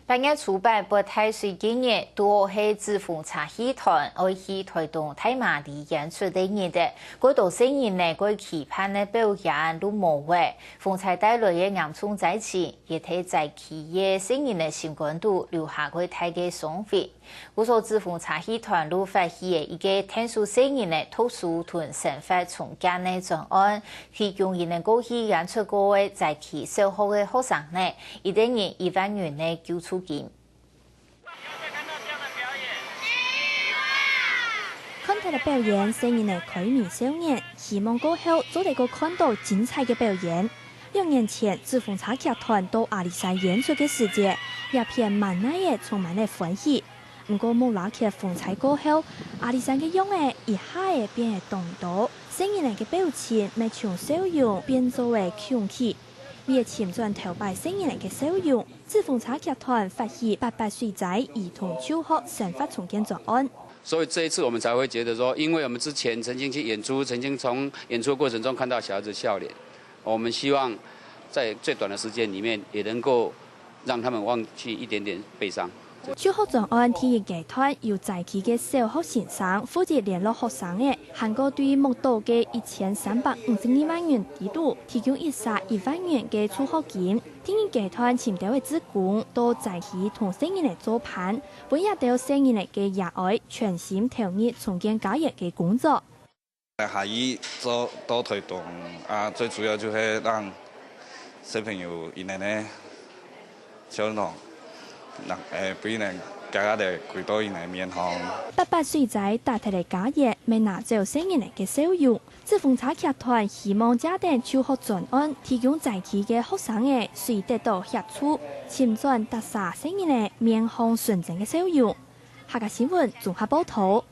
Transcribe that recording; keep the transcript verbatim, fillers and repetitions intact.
八月初八八大水該日，堵好係紙風車戲團愛去臺東大馬里演出个日仔，過多細人仔个期盼个表演都無了。風災帶來个嚴重災情，也在災區个細人仔心肝肚留下過大个傷痕。 故所紙風車戲團就發起了一個𢯭手細人仔讀書同生活重建个專案，提供佢等過去演出過个災區小學个學生仔，一個人一萬元个救助金。看忒了表演，細人仔開眉笑眼，希望過後做得過看到精彩个表演。兩年前，紙風車劇團到阿里山演出个時節，這片滿哪仔充滿了歡喜。 毋過，木拉缺風災過後，阿里山个樣仔一下仔變了當多，細人仔个表情乜從笑容變做了恐懼。為了尋轉頭擺細人仔个笑容，紙風車劇團發起八八水災兒童就學生活重建專案。所以這一次我們才會覺得說，因為我們之前曾經去演出，曾經從演出的過程中看到小孩子笑臉，我們希望在最短的時間裡面也能夠讓他們忘記一點點悲傷。就學專案第一階段由災區个小學先生負責聯絡學生仔，還過對目到个一千三百五十二萬元底肚提供一儕一萬元个助學金。第二階段尋兜仔志工到災區同細人仔做伴，分這兜細人仔个爺哀全心投入重建家園个工作。 下雨做到臺東啊，最主要就係讓小朋友佢等个笑容，讓，誒，分佢等家家个歸到佢等个面項。八八水災打忒个家園，乜拿走細人仔个笑容。紙風車劇團希望藉等就學專案，提供災區个學生仔隨得到協助，尋轉逐儕細人仔面項純真个笑容。客家新聞綜合報導。